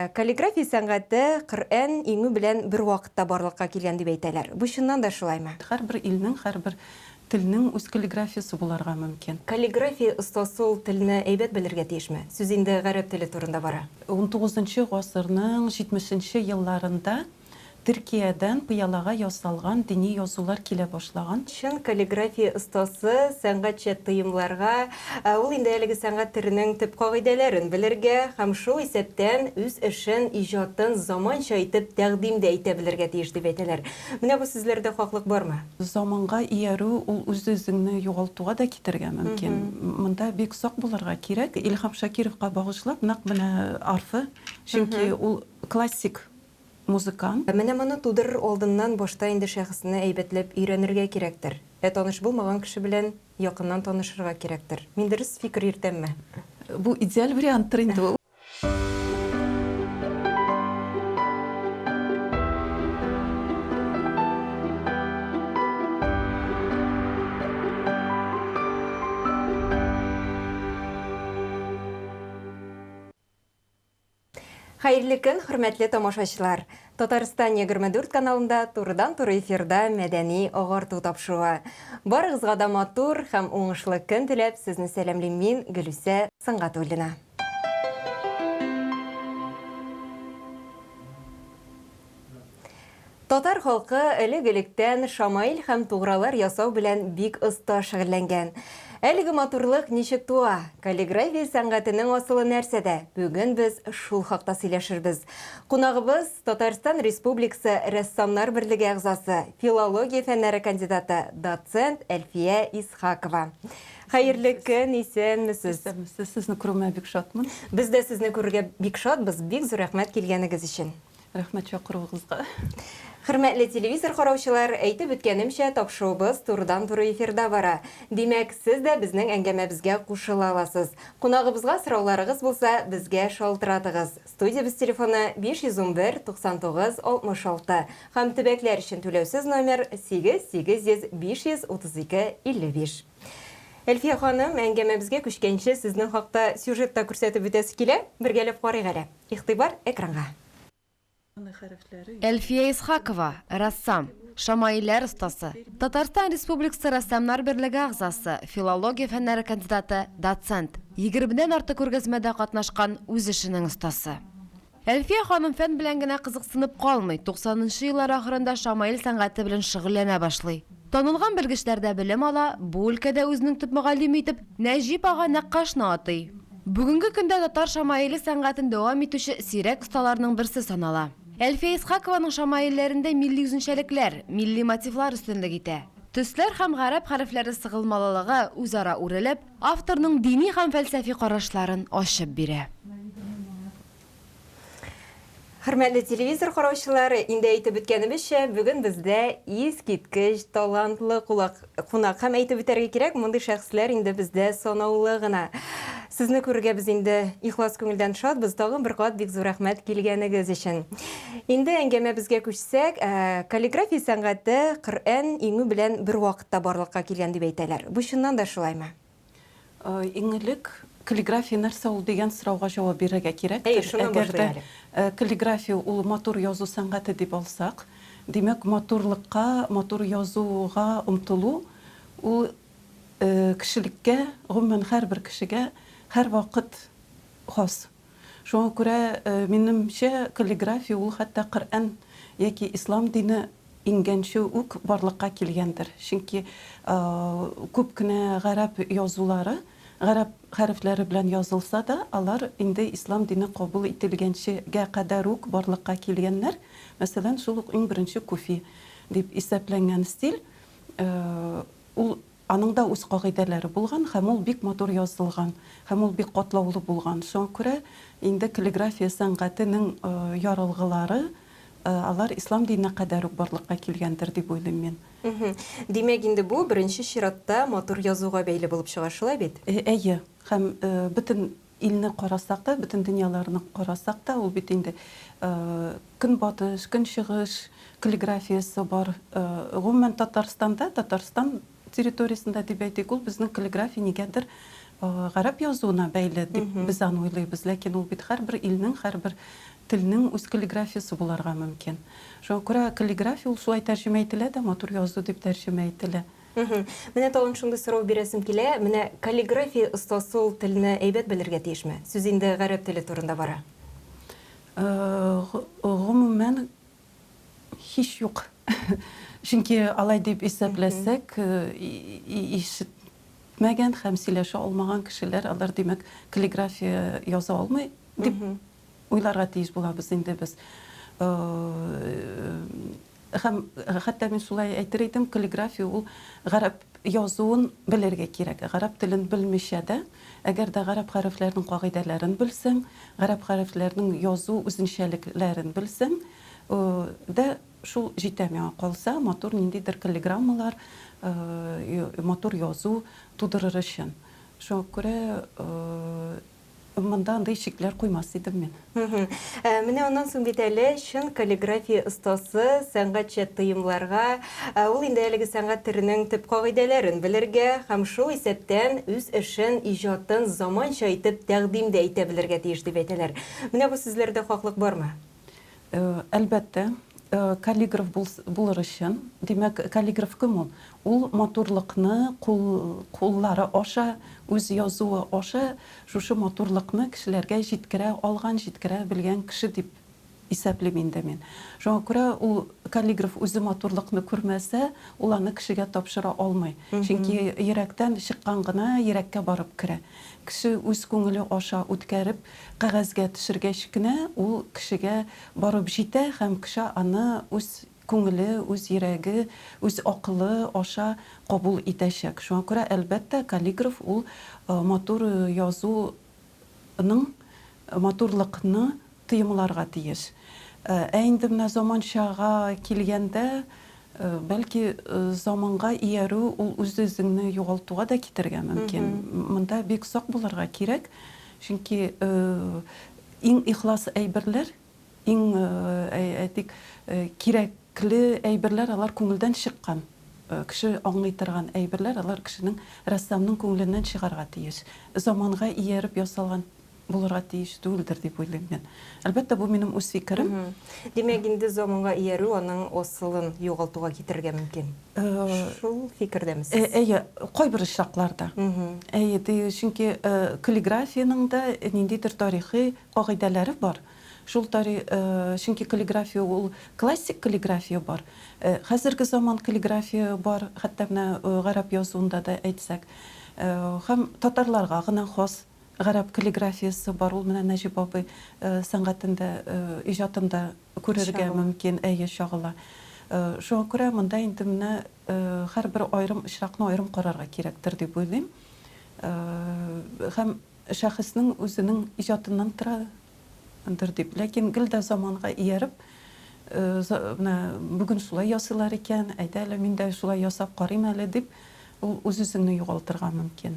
Каллиграфия сәнгате Коръән иңү белән бер вакытта барлыкка килгән дип әйтәләр. Бу чыннан да шулаймы? Һәрбер илнең, һәрбер телнең үз каллиграфиясе буларга мөмкин. Каллиграфия остасы ул телне әйбәт белергә тиешме? Сүз инде гарәп теле турында бара. Унтугызынчы гасырның җитмешенче елларында Төркиядән пыялага ясалган дини язулар килә башлаган. Чын каллиграфия остасы сәнгатьчә тыемларга, ә ул инде әлеге сәнгать төренең төп кагыйдәләрен белергә һәм шул исәптән үз эшен, иҗатын заманча итеп тәкъдим дә итә белергә тиеш дип әйтәләр. Менә бу сүзләрдә хаклык бармы? Заманга иярү ул үз-үзеңне югалтуга да китерергә мөмкин. Монда бик сак булырга кирәк. Илһам Шакировка багышлап нәкъ менә арфа, чөнки ул классик музыкант. Менә моны тудырыр алдыннан башта инде шәхесне әйбәтләп өйрәнергә кирәктер. Ә таныш булмаган кеше белән якыннан танышырга кирәктер. Мин дөрес фикер йөртәмме? Бу идеаль варианттыр инде ул. Хәерле көн, хөрмәтле тамашачылар! Татарстан 24 каналында турыдан-туры эфирда мәдәни агарту тапшыруы. Барыгызга да матур һәм уңышлы көн теләп, сезне сәламлим мин, Гөлүсә Сөнгатуллина. Татар халкы элек-электән шамаил һәм тугралар ясау белән бик оста шөгыльләнгән. Әлеге матурлык ничек туа? Каллиграфия сәнгатенең асылы нәрсәдә? Бүген без шул хакта сөйләшербез. Кунагыбыз, Татарстан Республикасы Рәссамнар берлеге әгъзасы, филология фәннәре кандидаты, доцент Әлфия Исхакова. Хәерле көн, исәнмесез! Исәнмесез, сезне күрүемә бик шатмын. Без дә сезне күрергә бик шатбыз, бик зур рәхмәт килгәнегез өчен. Рәхмәт чакыруыгызга. Хөрмәтле телевизор караучылар, әйтеп үткәнемчә, тапшыруыбыз турыдан-туры эфирда бара. Димәк, сез дә безнең әңгәмәбезгә кушыла аласыз. Кунагыбызга сорауларыгыз булса, безгә шалтыратыгыз. Студиябез телефоны 511 99 66 һәм төбәкләр өчен түләүсез номер 8 800 532 55. Әлфия ханым, әңгәмәбезгә күчкәнче, сезнең хакта сюжет та күрсәтеп үтәсе килә. Бергәләп карыйк әле. Игътибар экранга! Әлфия Исхакова, рәссам, шамаилләр остасы, Татарстан Республикасы Рәссамнар берлеге әгъзасы, филология фәннәре кандидаты, доцент, егермедән артык күргәзмәдә катнашкан үз эшенең остасы. Әлфия ханым фән белән генә кызыксынып калмый, туксанынчы еллар ахырында шамаил сәнгате белән шөгыльләнә башлый. Танылган белгечләрдә белем ала, бу өлкәдә үзенең төп мөгаллиме итеп Нәҗип ага Нәккашны атый. Бүгенге көндә татар шамаиле сәнгатен дәвам итүче сирәк осталарның берсе санала. Әлфия Исхакованың шамаилләрендә милли үзенчәлекләр, милли мотивлар өстенлек итә. Төсләр һәм гарәп хәрефләре сыгылмалылыгы үзара үрелеп, авторның дини һәм фәлсәфи карашларын ачып бирә. Хөрмәтле телевизор караучылар, инде әйтеп үткәнебезчә, бүген бездә искиткеч талантлы кулак, кунак. Һәм әйтеп үтәргә кирәк, мондый шәхесләр инде бездә санаулы гына. Сезне күрергә без инде ихлас күңелдән шатбыз. Тагын бер кат бик зур рәхмәт килгәнегез өчен. Инде әңгәмәбезгә күчсәк, э, каллиграфия сәнгате Коръән иңү белән бер вакытта барлыкка килгән дип әйтәләр. Бу чыннан да шулаймы? Иң элек каллиграфия нәрсә ул дигән сорауга җавап бирергә кирәктер. Әйе, шуннан Әгәр башлыйк дә әле. каллиграфия ул матур язу сәнгате дип алсак, димәк, матурлыкка, матур язуга омтылу ул кешелеккә, гомумән, һәрбер кешегә һәрвакыт хас. Шуңа күрә, минемчә, каллиграфия ул хәтта Коръән яки ислам дине иңгәнче үк барлыкка килгәндер. Чөнки күп кенә гарәп язулары гарәп хәрефләре белән язылса да, алар инде ислам дине кабул ителгәнчегә кадәр үк барлыкка килгәннәр. Мәсәлән, шул ук иң беренче куфи дип исәпләнгән стиль, ул Аның да үз кагыйдәләре булган һәм ул бик матур язылган, һәм ул бик катлаулы булган. Шуңа күрә инде каллиграфия сәнгатенең яралгылары, алар ислам диненә кадәр үк барлыкка килгәндер дип уйлыйм мин. Димәк, инде бу беренче чиратта матур язуга бәйле булып чыга, шулай бит? Әйе. Һәм бөтен илне карасак та, бөтен дөньяларны карасак та, ул бит инде Көнбатыш, Көнчыгыш каллиграфиясе бар. Гомумән, Татарстанда, Татарстан территориясендә дип әйтик, ул безнең каллиграфия нигәдер гарәп язуына бәйле дип без аны уйлыйбыз. Ләкин ул бит һәрбер илнең, һәрбер телнең үз каллиграфиясе буларга мөмкин. Шуңа күрә каллиграфия ул шулай тәрҗемә ителә дә, матур язу дип тәрҗемә ителә. Менә тагын шундый сорау бирәсем килә, менә каллиграфия остасы ул телне әйбәт белергә тиешме? Сүз инде гарәп теле турында бара. Гомумән, һич юк. Чөнки алай дип исәпләсәк, ишетмәгән һәм сөйләшә алмаган кешеләр, алар, димәк, каллиграфия яза алмый дип уйларга тиеш булабыз инде без. Һәм хәтта мин шулай әйтер идем, каллиграфия ул гарәп язуын белергә кирәк. Гарәп телен белмичә дә, әгәр дә гарәп хәрефләренең кагыйдәләрен белсәң, гарәп хәрефләренең язу үзенчәлекләрен белсәң, дә шул җитә миңа калса, матур ниндидер каллиграммалар, матур язу тудырыр өчен. Шуңа күрә Монда андый чикләр куймас идем мин. Менә аннан соң бит әле чын каллиграфия остасы сәнгатьчә тыемларга, ул инде әлеге сәнгать төренең төп кагыйдәләрен белергә һәм шул исәптән үз эшен, иҗатын заманча итеп тәкъдим дә итә белергә тиеш дип әйтәләр. Менә бу сүзләрдә хаклык бармы? Әлбәттә, каллиграф булыр өчен, димәк, каллиграф кем ул? Ул матурлыкны кул, куллары аша, үз язуы аша шушы матурлыкны кешеләргә җиткерә алган, җиткерә белгән кеше дип исәплим инде мин. Шуңа күрә ул каллиграф үзе матурлыкны күрмәсә, ул аны кешегә тапшыра алмый. Чөнки йөрәктән чыккан гына йөрәккә барып керә. Кеше үз күңеле аша үткәреп, Кәгазьгә төшергәч кенә ул кешегә барып җитә һәм кеше аны үз күңеле, үз йөрәге, үз акылы аша кабул итәчәк. Шуңа күрә, әлбәттә, каллиграф ул матур язуның матурлыкны тоемларга тиеш. Ә инде менә заманчага килгәндә, Бәлки, заманга иярү ул үз-үзеңне югалтуга да китерергә мөмкин. Монда бик сак булырга кирәк, чөнки иң ихлас әйберләр, иң, әйтик, кирәкле әйберләр алар күңелдән чыккан. Кеше аңлый торган әйберләр алар кешенең, рәссамның күңеленнән чыгарга тиеш. Заманга ияреп ясалган булырга тиеш түгелдер дип уйлыйм мин. Әлбәттә, бу минем үз фикерем. Димәк, инде заманга иярү аның асылын югалтуга китерергә мөмкин. Шул фикердәме сез? Әйе, кайбер очракларда. Әйе, чөнки каллиграфиянең дә ниндидер тарихи кагыйдәләре бар. Шул тари, чөнки каллиграфия ул классик каллиграфия бар, хәзерге заман каллиграфия бар, хәтта менә гарәп язуында да әйтсәк. Һәм татарларга гына хас Гарәп каллиграфиясе бар, ул менә Нәҗип абый сәнгатендә, иҗатында күрергә мөмкин, әйе, чагыла. Шуңа күрә монда инде менә һәрбер аерым очракны аерым карарга кирәктер дип уйлыйм. Һәм шәхеснең үзенең иҗатыннан торадыр дип. Ләкин гел дә заманга ияреп, менә бүген шулай ясыйлар икән, әйдә әле мин дә шулай ясап карыйм әле дип, ул үз-үзеңне югалтырга мөмкин.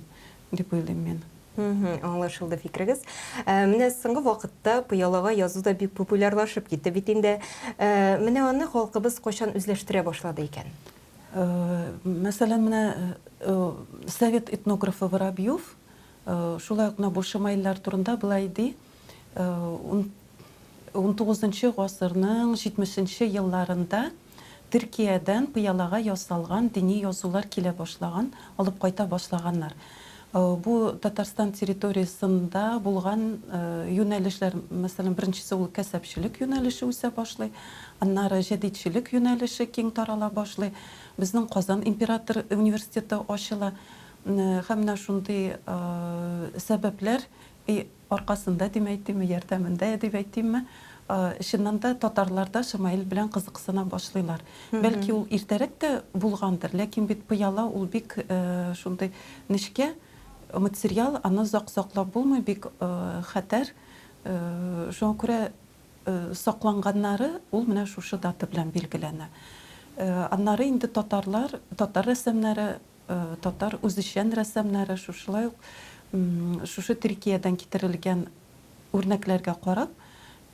Дип уйлыйм мин. Аңлашылды фикерегез. Менә соңгы вакытта пыялага язу да бик популярлашып китте бит инде. Менә аны халкыбыз кайчан үзләштерә башлады икән? Мәсәлән, менә совет этнографы Воробьев шулай ук менә бу шамаилләр турында болай ди, Унтугызынчы гасырның җитмешенче елларында Төркиядән пыялага ясалган дини язулар килә башлаган, алып кайта башлаганнар. Бу Татарстан территориясендә булган юнәлешләр, мәсәлән, беренчесе ул кәсәпчелек юнәлеше үсә башлый, аннары җәдитчелек юнәлеше киң тарала башлый. Безнең Казан император университеты ачыла. Һәм менә шундый сәбәпләр Аркасында дип әйтимме, ярдәмендә дип әйтимме, чыннан да татарлар да шамаил белән кызыксына башлыйлар. Бәлки ул иртәрәк тә булгандыр, ләкин бит пыяла ул бик шундый нечкә материал, аны озак саклап булмый, бик хәтәр. Шуңа күрә сакланганнары ул менә шушы дата белән билгеләнә. Аннары инде татарлар, татар рәссамнары Татар үзешчән рәссамнары шушылай ук шушы Төркиядән китерелгән үрнәкләргә карап,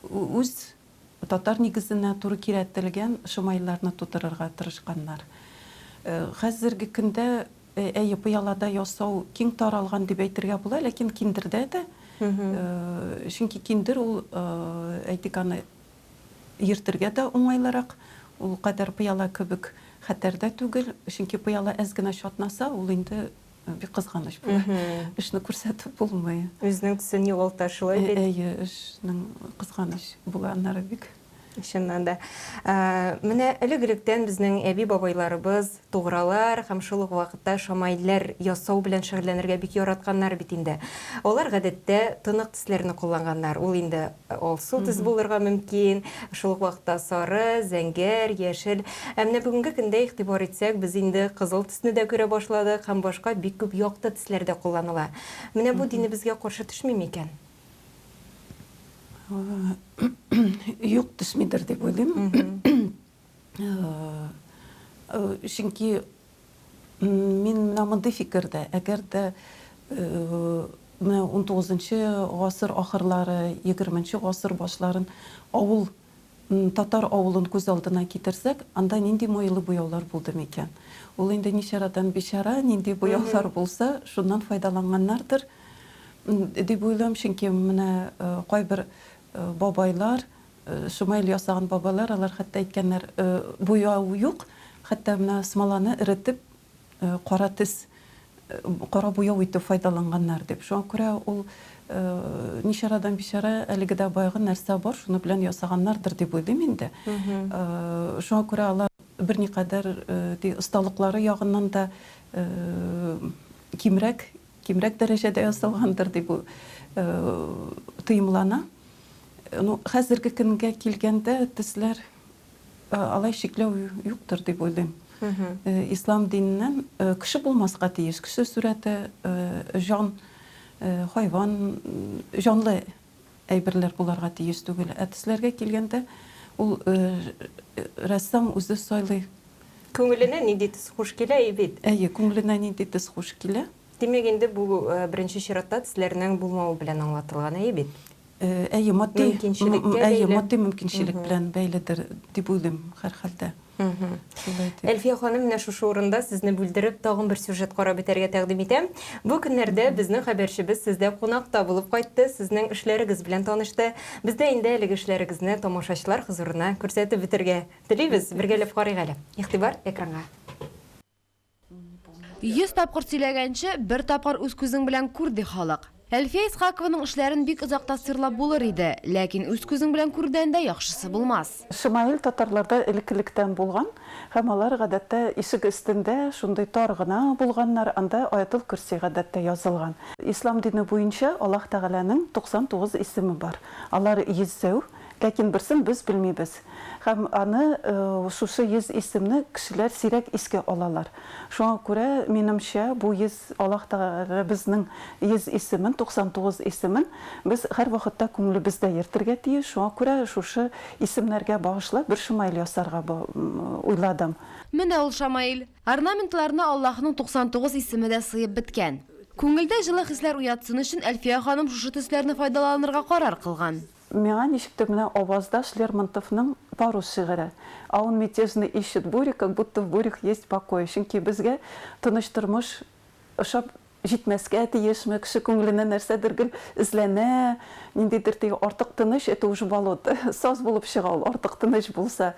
үз татар нигезенә туры кирәтелгән шомайларны тутырырга тырышканнар. Хәзерге көндә, әйе, пыялада ясау киң таралган дип әйтергә була, ләкин киндердә дә. Чөнки киндер ул, әйтик, аны йөртергә дә уңайлырак, ул кадәр пыяла кебек хәтәр дә түгел, чөнки пыяла әз генә чатнаса, ул инде бик кызганыч була. Эшне күрсәтеп булмый. Үзенең төсен югалта, шулай бит? Әйе, эшнең кызганыч була аннары бик. Чыннан да. Менә элек-электән безнең әби-бабайларыбыз тугралар һәм шул ук вакытта шамаилләр ясау белән шөгыльләнергә бик яратканнар бит инде. Алар гадәттә тонык төсләрне кулланганнар. Ул инде алсу төс булырга мөмкин, шул ук вакытта сары, зәңгәр, яшел. Ә менә бүгенге көндә игътибар итсәк, без инде кызыл төсне дә күрә башладык һәм башка бик күп якты төсләр дә кулланыла. Менә бу динебезгә каршы төшми микән? Юк, төшмидер дип уйлыйм. Чөнки мин менә мондый фикердә, әгәр дә менә унтугызынчы гасыр ахырлары, егерменче гасыр башларын авыл Татар авылын күз алдына китерсәк, анда нинди майлы буяулар булды микән? Ул инде ничарадан бичара, нинди буяулар булса, шуннан файдаланганнардыр, дип уйлыйм. Чөнки менә кайбер бабайлар, шомаил ясаган бабайлар, алар хәтта әйткәннәр, буяу юк, хәтта менә смоланы эретеп, кара төс, кара буяу итеп файдаланганнар дип. Шуңа күрә ул ничарадан бичара әлеге дә баягы нәрсә бар, шуны белән ясаганнардыр дип уйлыйм инде. Шуңа күрә алар берникадәр ди осталыклары ягыннан да кимрәк, кимрәк дәрәҗәдә ясалгандыр дип тоемлана. Ну, хәзерге көнгә килгәндә төсләр Алай чикләү юктыр дип уйлыйм. Ислам диненнән кеше булмаска тиеш. Кеше сурәте, җан, хайван, җанлы әйберләр буларга тиеш түгел. Ә төсләргә килгәндә, ул рәссам үзе сайлый. Күңеленә нинди төс хуш килә, и бит? Әйе, күңеленә нинди төс хуш килә. Димәк, инде бу беренче чиратта төсләрнең булмавы белән аңлатылган, әйе бит? Әйе, матди, әйе, матди мөмкинчелек белән бәйледер дип уйлыйм, һәрхәлдә. Шулай дип. Әлфия ханым, менә шушы урында сезне бүлдереп, тагын бер сюжет карап үтәргә тәкъдим итәм. Бу көннәрдә безнең хәбәрчебез сездә кунакта булып кайтты, сезнең эшләрегез белән танышты. Без дә инде әлеге эшләрегезне тамашачылар хозурына күрсәтеп үтәргә телибез. Бергәләп карыйк әле. Игътибар экранга. 100 тапкыр сөйләгәнче, бер тапкыр үз күзең белән күр, ди халык. Әлфия Исхакованың эшләрен бик озак тасвирлап булыр иде, ләкин үз күзең белән күрүдән дә яхшысы булмас. Шемаил татарларда элек-электән булган һәм алар гадәттә ишек өстендә шундый тар гына булганнар, анда Аятел Көрси гадәттә язылган. Ислам дине буенча Аллаһ Тәгаләнең 99 исеме бар. Алар йөзсәү, Ләкин берсен без белмибез. Һәм аны, шушы 100 исемне кешеләр сирәк искә алалар. Шуңа күрә, минемчә, бу 100, Аллаһ Тәгаләбезнең 100 исемен, 99 исемен без һәрвакытта күңелебездә йөртергә тиеш. Шуңа күрә шушы исемнәргә багышлап бер шамаил ясарга уйладым. Менә ул шамаил. Орнаментларына Аллаһның 99 исеме дә сыеп беткән. Күңелдә җылы хисләр уятсын өчен Әлфия ханым шушы төсләрне файдаланырга карар кылган. Миңа ничектер менә аваздаш Лермонтовның Парус шигыре. А он мятежный ищет бури, как будто в бурях есть покой. Чөнки безгә тыныч тормыш ошап җитмәскә тиешме, кеше күңеленә нәрсәдер гел эзләнә, ниндидер теге артык тыныч, это уже болото, саз булып чыга ул артык тыныч булса.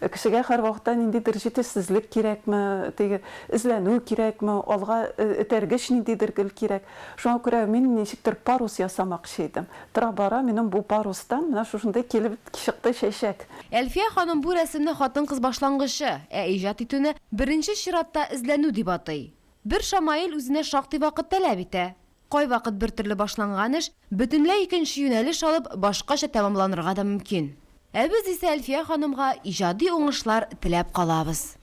Кешегә һәрвакытта ниндидер җитешсезлек кирәкме, теге эзләнү кирәкме, алга этәргеч ниндидер гел кирәк. Шуңа күрә мин ничектер парус ясамакчы идем. Тора-бара минем бу парустан менә шушындый килеп чыкты чәчәк. Әлфия ханым бу рәсемне хатын-кыз башлангычы, ә иҗат итүне беренче чиратта эзләнү дип атый. Бер шамаил үзенә шактый вакыт таләп итә. Кайвакыт бер төрле башланган эш, бөтенләй икенче юнәлеш алып, башкача тәмамланырга да мөмкин. Ә без исә Әлфия ханымга иҗади уңышлар теләп калабыз.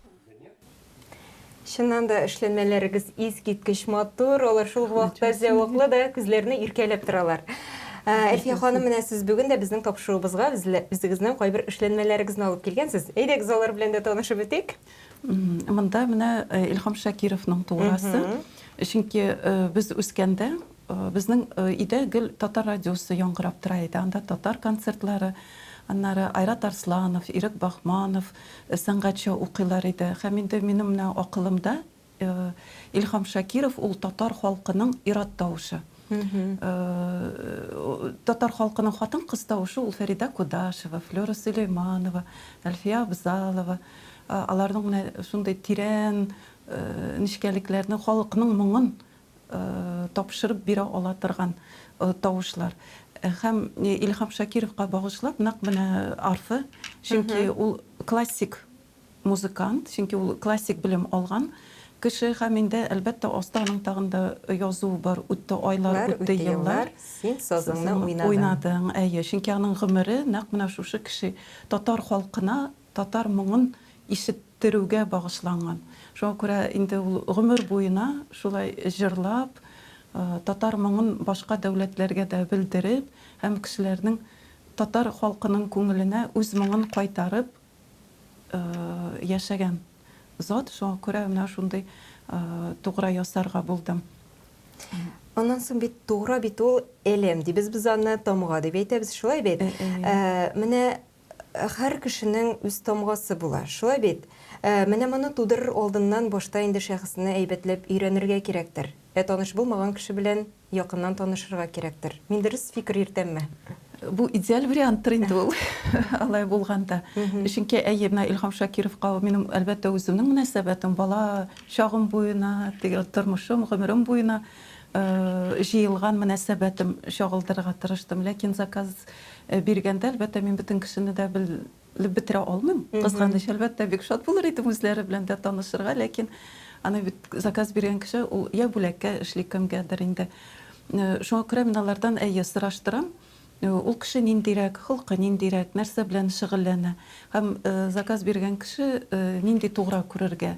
Чыннан да, эшләнмәләрегез искиткеч матур, алар шул ук вакытта зәвыклы да, күзләрне иркәләп торалар. Ә, Әлфия ханым, менә сез бүген дә безнең тапшыруыбызга үзегезнең кайбер эшләнмәләрегезне алып килгәнсез. Әйдәгез, алар белән дә танышып үтик. Монда менә э, Илһам Шакировның туграсы. Чөнки э, без үскәндә э, безнең өйдә гел татар радиосы яңгырап тора иде. Анда татар концертлары, аннары Айрат Арсланов, Ирек Бахманов, Сәнгатьчә укыйлар иде. Һәм инде минем менә акылымда Илһам Шакиров ул татар халкының ир-ат тавышы. Татар халкының хатын-кыз тавышы ул Фәридә Кудашева, Флера Сөләйманова, Әлфия Абзалова. Аларның менә шундый тирән нечкәлекләрне, халыкның моңын тапшырып бирә ала торган тавышлар. Һәм Илһам Шакировка багышлап нәкъ менә арфа, чөнки ул классик музыкант, чөнки ул классик белем алган кеше һәм инде, әлбәттә, аста аның тагын да язуы бар, Үтте айлар, үтте еллар. Син сазыңны уйнадың. Уйнадың, әйе, чөнки аның гомере нәкъ менә шушы кеше, татар халкына татар моңын ишеттерүгә багышланган. Шуңа күрә инде ул гомер буена шулай җырлап, татар моңын башка дәүләтләргә дә белдереп һәм кешеләрнең, татар халкының күңеленә үз моңын кайтарып яшәгән зат, шуңа күрә менә шундый тугра ясарга булдым. Аннан соң бит тугра бит ул элем дибез без аны, тамга дип әйтәбез, шулай бит? Менә һәр кешенең үз тамгасы була, шулай бит? Менә моны тудырыр алдыннан башта инде шәхесне әйбәтләп өйрәнергә кирәктер. Ә таныш булмаган кеше белән Якыннан танышырга кирәктер. Мин дөрес фикер йөртәмме? Бу идеаль варианттыр инде ул, алай булганда. Чөнки, әйе, менә Илһам Шакировка минем, әлбәттә, үземнең мөнәсәбәтем бала чагым буена, теге тормышым, гомерем буена җыелган мөнәсәбәтем чагылдырырга тырыштым. Ләкин заказ биргәндә, әлбәттә, мин бөтен кешене дә Леп бетерә алмыйм. Кызганыч, әлбәттә, бик шат булыр идем үзләре белән дә танышырга, ләкин аны бит заказ биргән кеше ул я бүләккә эшли кемгәдер инде. Шуңа күрә мин алардан, әйе, сораштырам, ул кеше ниндирәк, холкы ниндирәк, нәрсә белән шөгыльләнә. Һәм заказ биргән кеше нинди тугра күрергә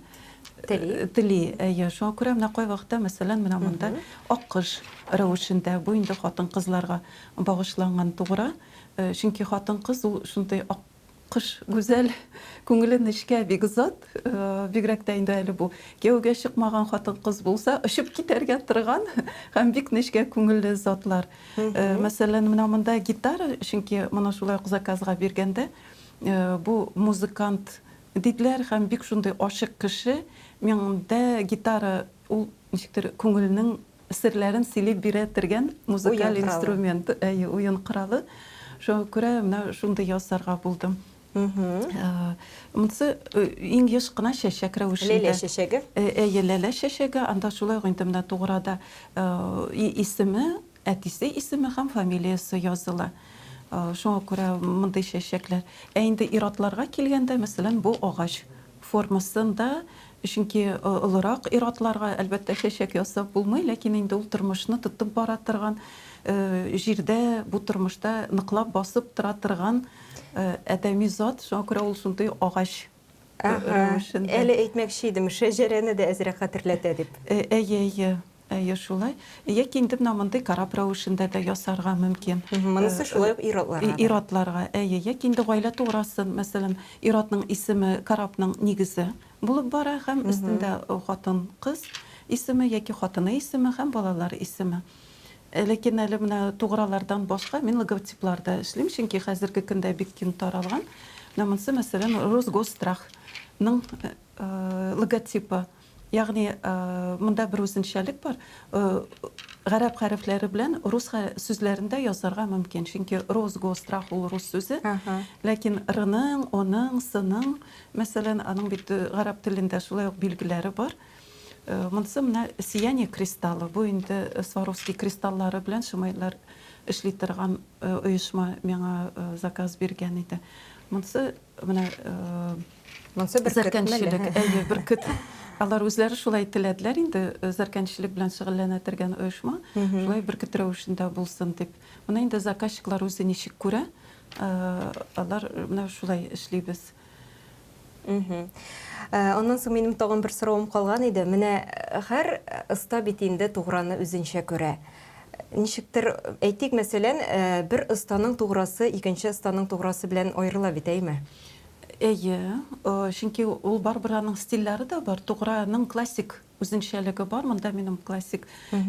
тели. Тели, әйе. Шуңа күрә менә кайвакытта, мәсәлән, менә монда аккош рәвешендә, бу инде хатын-кызларга багышланган тугра. Чөнки хатын-кыз ул шундый аккош гүзәл, күңеле нечкә, бик зат. Бигрәк тә инде әле бу кияүгә чыкмаган хатын-кыз булса, очып китәргә торган һәм бик нечкә күңелле затлар. Мәсәлән, менә монда гитара, чөнки моны шулай ук заказга биргәндә, бу музыкант диделәр һәм бик шундый ачык кеше, миндә гитара ул ничектер күңелнең Серләрен сөйли бирә тергән музыкаль инструмент, әйе, уен коралы. Шуңа күрә менә шундый ясарга булдым. Монысы иң еш кына чәчәк рәвешендә. Ләлә чәчәге. Әйе, ләлә чәчәге. Анда шулай ук инде менә туграда исеме, әтисе исеме һәм фамилиясе языла. Шуңа күрә мондый чәчәкләр. Ә инде ир-атларга килгәндә, мәсәлән, бу агач формасында, чөнки олырак ир-атларга, әлбәттә, чәчәк ясап булмый, ләкин инде ул тормышны тотып бара торган, җирдә, бу тормышта ныклап басып тора торган адәми зат, шуңа күрә ул шундый агач рәвешендә. Әле әйтмәкче идем, шәҗәрәне дә әзрәк хәтерләтә дип. Әйе, әйе. Әйе, шулай. Яки инде менә мондый кораб рәвешендә дә ясарга мөмкин. Монысы шулай ук ир-атларга да. Ир-атларга, әйе. Яки инде гаилә туграсын, мәсәлән, ир-атның исеме корабның нигезе булып бара һәм өстендә хатын-кыз исеме яки хатыны исеме һәм балалар исеме. Ләкин әле менә тугралардан башка мин логотиплар да эшлим, чөнки хәзерге көндә бик киң таралган. Менә монысы, мәсәлән, Росгосстрахның логотипы. Ягъни, монда бер үзенчәлек бар, гарәп хәрефләре белән рус сүзләрен дә язарга мөмкин. Чөнки Росгосстрах ул рус сүзе, ләкин рның, оның, сының, мәсәлән, аның бит гарәп телендә шулай ук билгеләре бар. Монысы менә сияние кристаллы, бу инде Сваровский кристаллары белән шимайлар эшли торган оешма миңа заказ биргән иде. Монысы менә Монсы бөркет Зәркәнчелек, әйе, бөркет. Алар үзләре шулай теләделәр инде, зәркәнчелек белән шөгыльләнә торган оешма, шулай бөркет рәвешендә булсын дип. Моны инде заказчиклар үзе ничек күрә, алар менә шулай эшлибез. Аннан соң минем тагын бер соравым калган иде. Менә һәр оста бит инде туграны үзенчә күрә. Ничектер, әйтик, мәсәлән, бер останың туграсы икенче останың туграсы белән аерыла бит, әйме? Әйе, чөнки ул барыбер аның стильләре дә бар. Туграның классик үзенчәлеге бар. Монда минем классик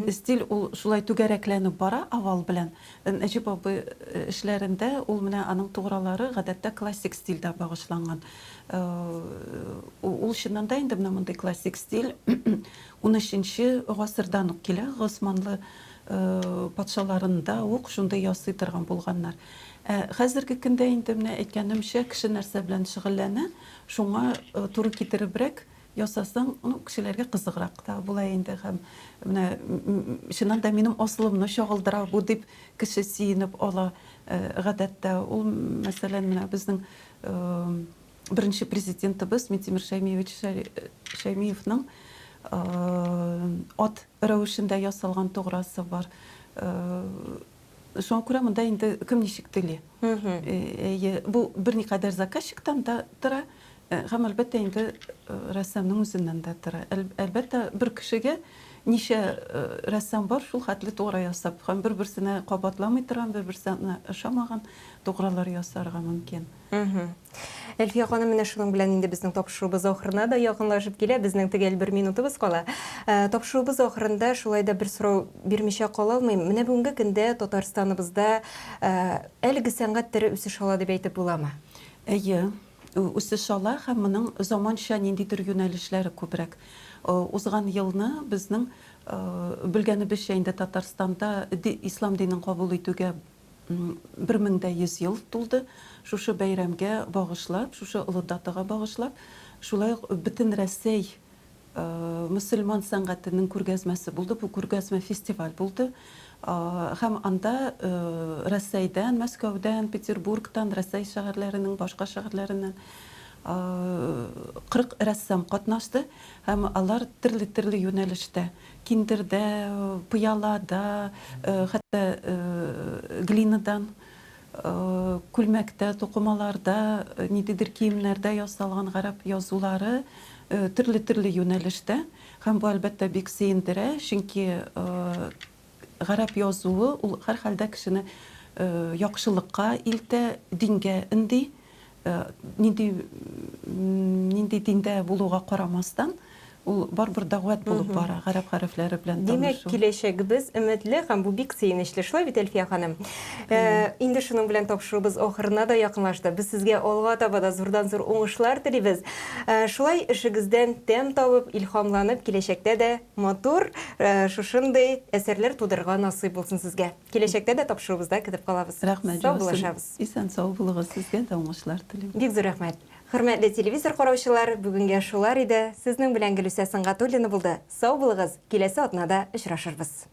стиль ул шулай түгәрәкләнеп бара овал белән. Нәҗип абый эшләрендә ул менә аның тугралары гадәттә классик стильдә багышланган. Ул чыннан да инде менә мондый классик стиль унөченче гасырдан ук килә. Госманлы патшаларында ук шундый ясый торган булганнар. Ә хәзерге көндә инде менә әйткәнемчә, кеше нәрсә белән шөгыльләнә, шуңа туры китеребрәк ясасаң, ну, кешеләргә кызыграк та була инде һәм менә чыннан да минем асылымны чагылдыра бу дип кеше сөенеп ала гадәттә. Ул, мәсәлән, менә безнең беренче президентыбыз Минтимер Шәймиевич Шәймиевның ат рәвешендә ясалган туграсы бар. Шуңа күрә монда инде кем ничек тели. Әйе, бу берникадәр заказчиктан да тора, һәм әлбәттә инде рәссамның үзеннән дә тора. Әлбәттә, бер кешегә ничә рәссам бар, шул хәтле тугра ясап һәм бер-берсенә кабатламый торган, бер-берсенә ошамаган тугралар ясарга мөмкин. Әлфия ханым, менә шуның белән инде безнең тапшыруыбыз ахырына да якынлашып килә. Безнең төгәл бер минутыбыз кала. Тапшыруыбыз ахырында шулай да бер сорау бирмичә кала алмыйм. Менә бүгенге көндә Татарстаныбызда әлеге сәнгать төре үсеш ала дип әйтеп буламы? Әйе, үсеш ала һәм моның заманча ниндидер юнәлешләре күбрәк. Узган елны безнең, белгәнебезчә инде, Татарстанда ислам динен кабул итүгә 1100 ел тулды. Шушы бәйрәмгә багышлап, шушы олы датага багышлап, шулай ук Бөтенрәсәй мөселман сәнгатенең күргәзмәсе булды. Бу күргәзмә фестиваль булды. Һәм анда Рәсәйдән, Мәскәүдән, Петербургтан, Рәсәй шәһәрләренең башка шәһәрләреннән 40 рәссам катнашты һәм алар төрле-төрле юнәлештә Киндердә, пыялада, хәтта глинадан, күлмәктә, тукымаларда, ниндидер киемнәрдә ясалган гарәп язулары төрле-төрле юнәлештә. Һәм бу, әлбәттә, бик сөендерә, чөнки гарәп язуы ул һәрхәлдә кешене яхшылыкка илтә, дингә өнди. Нинди нинди диндә булуга карамастан, ул барыбер дәгъват булып бара, гарәп хәрефләре белән Димәк, танышу. киләчәгебез өметле һәм бу бик сөенечле. Шулай бит, Әлфия ханым? Инде шуның белән тапшыруыбыз ахырына да якынлашты. Без сезгә алга таба да зурдан-зур уңышлар телибез. Шулай эшегездән тәм табып, илһамланып, киләчәктә дә матур шушындый әсәрләр тудырырга насыйп булсын сезгә. Киләчәктә дә тапшыруыбызда көтеп калабыз. Рәхмәт, Сау булышабыз. Исән-сау булыгыз, сезгә дә уңышлар телим. Бик зур рәхмәт. Хөрмәтле телевизор караучылар, бүгенгә шулар иде. Сезнең белән Гөлүсә Сөнгатуллина булды. Сау булыгыз, киләсе атнада очрашырбыз.